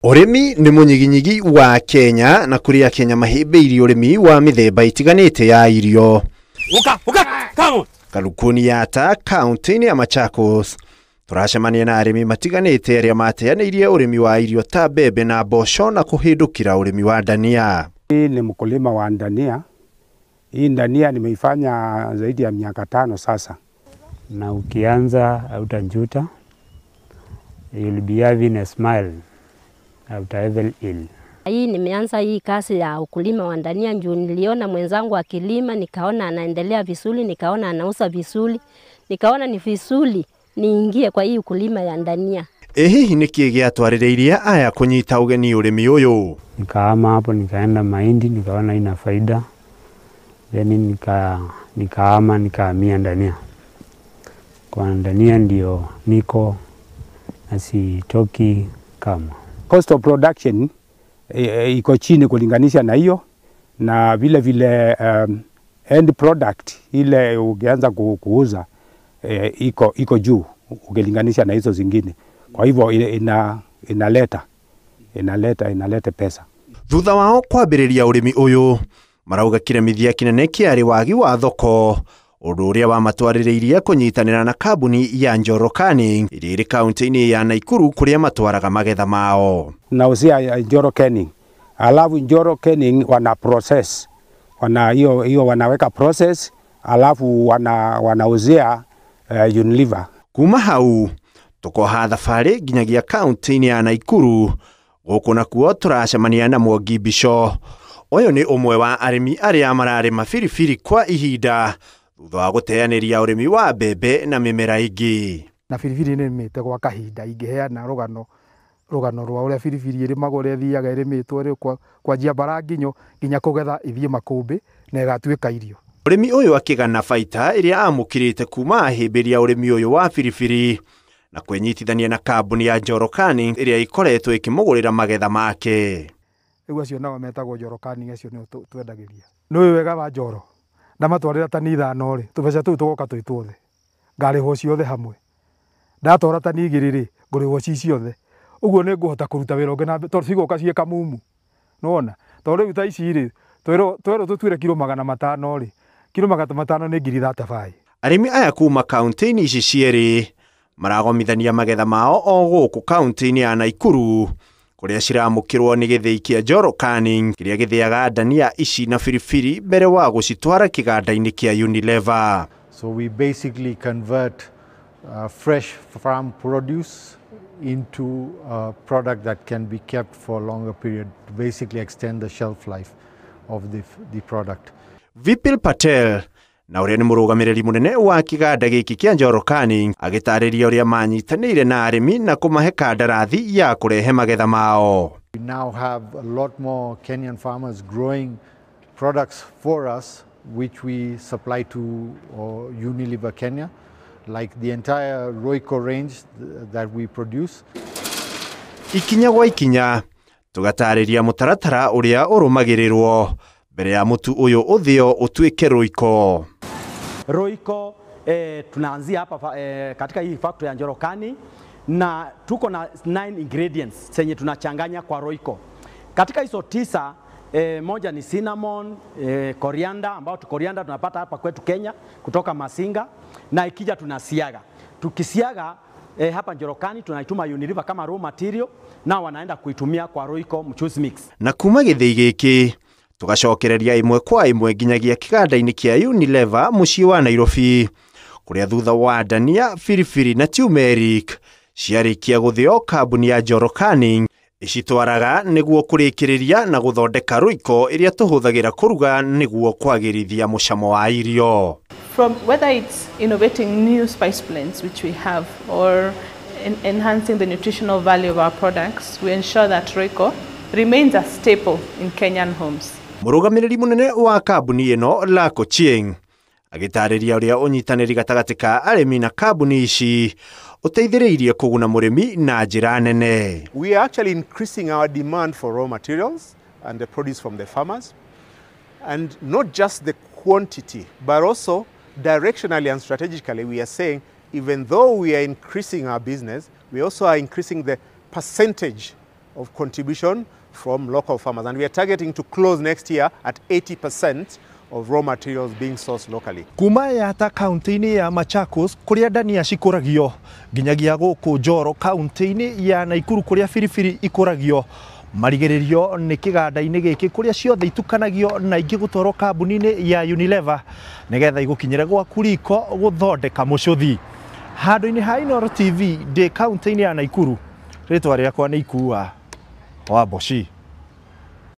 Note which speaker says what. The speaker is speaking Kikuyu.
Speaker 1: Ũrĩmi nĩ mũnyiginyigi wa Kenya na kũrĩ Akenya mahĩmbĩirie ũrĩmi wa mĩthemba ĩtiganĩte ya irio.
Speaker 2: Uka, uka, come on.
Speaker 1: Karukuni Yatta kaunti-inĩ ya Machakos tũracemania na arĩmi matiganĩte arĩa mateanĩirie ũrĩmi wa irio ta mbembe na mboco na kũhĩndũkĩra ũrĩmi wa ndania.
Speaker 3: Hii ni mkulima wa ndania. Hii ndania nimeifanya zaidi ya miaka 5 sasa.
Speaker 4: Na ukianza hautajuta. You'll be having a smile after every ill.
Speaker 5: Hii nimeanza hii kazi ya ukulima wa ndania juu niliona mwenzangu akilima, nikaona anaendelea vizuri, nikaona anauza vizuri, nikaona ni vizuri niingie kwa hii ukulima ya ndania.
Speaker 1: Ĩ hihi nĩkĩ gĩatwarĩrĩirie aya kũnyita ũgeni ũrĩmi ũyũ?
Speaker 4: Nikahama hapo nikaenda mahindi, nikaona ina faida. Then nikahama nikahamia ndania. Kwa ndania ndio niko na sitoki kama.
Speaker 3: Cost of production iko chini kulinganisha na hiyo, na vile vile end product ile ukianza kuuza iko juu ukilinganisha na hizo zingine. Kwa hivyo inaleta pesa.
Speaker 1: Thutha wao kwambĩrĩria ũrĩmi ũyũ marauga kĩremithia kĩnene kĩarĩ wagi wa thoko, ũndũ ũrĩa wamatwarĩrĩirie kũnyitanĩra na kambuni ya Njoro Canning ĩrĩa ĩrĩ kaunti-inĩ ya Nakuru kũrĩa matwaraga magetha mao.
Speaker 3: Nauzia Njoro Canning. Alafu Njoro Canning wana process. Wana hiyo wanaweka process, alafu wanauzia Unilever.
Speaker 1: Kuma hau tukoha thabarĩ nginyagia kaunti-inĩ ya Nakuru. Gũkũ nakuo tũracemania na Mwangi Mbico. Ũyũ nĩ ũmwe wa arĩmi arĩa mararĩma biribiri kwa ihinda thutha wa gũteanĩria ũrĩmi wa mbembe na mĩmera ĩngĩ.
Speaker 6: Na biribiri nĩ nĩmĩte gwa kahinda, ingĩheana rũgano rwa ũrĩa biribiri ĩrĩmagwo, ũrĩa ĩthiaga ĩrĩmĩtwo, rĩu kwanjia mbara nginyo nginya kũgetha ĩthiĩ makũmbĩ na ĩgatuĩka irio.
Speaker 1: Mũrĩmi ũyũ akĩgana baita ĩrĩa amũkĩrĩte kuma ahĩmbĩria ũrĩmi ũyũ wa biribiri na kwĩnyitithania na kambuni ya Njoro Canning ĩrĩa ĩkoretwo ĩkĩmũgũrĩra magetha make.
Speaker 6: Rĩu acio nao metagwo Njoro Canning, acio nĩo twendagĩria. Nĩũĩ wega wa Njoro, ndamatwarĩra tani 5 rĩ, tũbeca tũu tũgoka twĩ tuothe, ngarĩhwo ciothe hamwe. Ndatwara tani 2 rĩ, ngũrĩhwo ci ciothe. Ũguo nĩ ngũhota kũruta wĩra ũngĩ na tondũ cigũka ciĩ kamumu. Nĩwona? Tondũ rĩu ta ici rĩ, twerwo tũtuĩre kiro 500 rĩ, kiro 500 nĩ ngiri 35.
Speaker 1: Arĩmi aya kuma kaunti-inĩ ici cierĩ maragomithania magetha mao o gũkũ kaunti-inĩ ya Nakuru kũrĩa ciramũkĩrwo nĩ gĩthĩi kĩa Njoro Canning kĩrĩa gĩthĩaga ndania ici na biribiri mbere wa gũcitwara kĩganda-inĩ kĩa Unilever.
Speaker 7: So we basically convert fresh farm produce into a product that can be kept for a longer period to basically extend the shelf life of the product.
Speaker 1: Vipil Patel na ũrĩa nĩ mũrũgamĩrĩri mũnene wa kĩganda gĩkĩ kĩa Njoro Canning agĩtarĩria ũrĩa manyitanĩire na arĩmi na kũmahe kandarathi ya kũrehe magetha mao.
Speaker 7: We now have a lot more Kenyan farmers growing products for us which we supply to Unilever Kenya, like the entire Royco range that we produce.
Speaker 1: Ikinya gwa ikinya tũgatarĩria mũtaratara ũrĩa ũrũmagĩrĩrwo mbere ya mũtu ũyũ ũthĩo ũtuĩke Royco.
Speaker 2: Royco tunaanzia hapa katika hii factory ya Njoro Canning na tuko na 9 ingredients zenye tunachanganya kwa Royco. Katika hizo 9, moja ni cinnamon, coriander ambao coriander tunapata hapa kwetu Kenya kutoka Masinga, na ikija tunasiaga. Tukisiaga hapa Njoro Canning tunaituma Unilever kama raw material na wanaenda kuitumia kwa Royco mchuzi mix.
Speaker 1: Na kuma gĩthĩi gĩkĩ tugacokereria ĩmwe kwa ĩmwe nginyagia kĩganda-inĩ kĩa Unilever mũciĩ wa Nairobi kũrĩa thutha wa ndania, biribiri na turmeric ciarĩkia gũthĩo kambuni ya Njoro Canning ĩcitwaraga nĩguo kũrĩkĩrĩria na gũthondeka Royco ĩrĩa tũhũthagĩra kũruga nĩguo kwagĩrithia mũcamo wa irio.
Speaker 8: From whether it's innovating new spice blends which we have or enhancing the nutritional value of our products, we ensure that Royco remains a staple in Kenyan homes.
Speaker 1: Mũrũgamĩrĩri mũnene wa kambuni ĩno Lako Chieng agĩtarĩria ũrĩa ũnyitanĩri gatagatĩ ka arĩmi na kambuni ici ũteithĩrĩirie kũguna mũrĩmi na njĩra nene.
Speaker 9: We are actually increasing our demand for raw materials and the produce from the farmers, and not just the quantity but also directionally and strategically we are saying even though we are increasing our business, we also are increasing the percentage of contribution from local farmers. And we are targeting to close next year at 80% of raw materials being sourced locally.
Speaker 10: Kuma Yatta kaunti-inĩ ya Machakos kũrĩa ndania cikũragio nginyagia gũkũ Njoro kaunti-inĩ ya Naikuru kũrĩa biribiri ikũragio, marigĩrĩrio nĩ kĩganda-inĩ gĩkĩ kũrĩa ciothe itukanagio na ingĩ gũtwarwo kambuni-inĩ ya Unilever nĩgetha igũkinyĩre gwaku riko gũthondeka mũcũthi. Handũ-inĩ ha Inooro TV ndĩ kaunti-inĩ ya Naikuru, rĩtwa rĩakwa nĩ Ikua wa Mboci.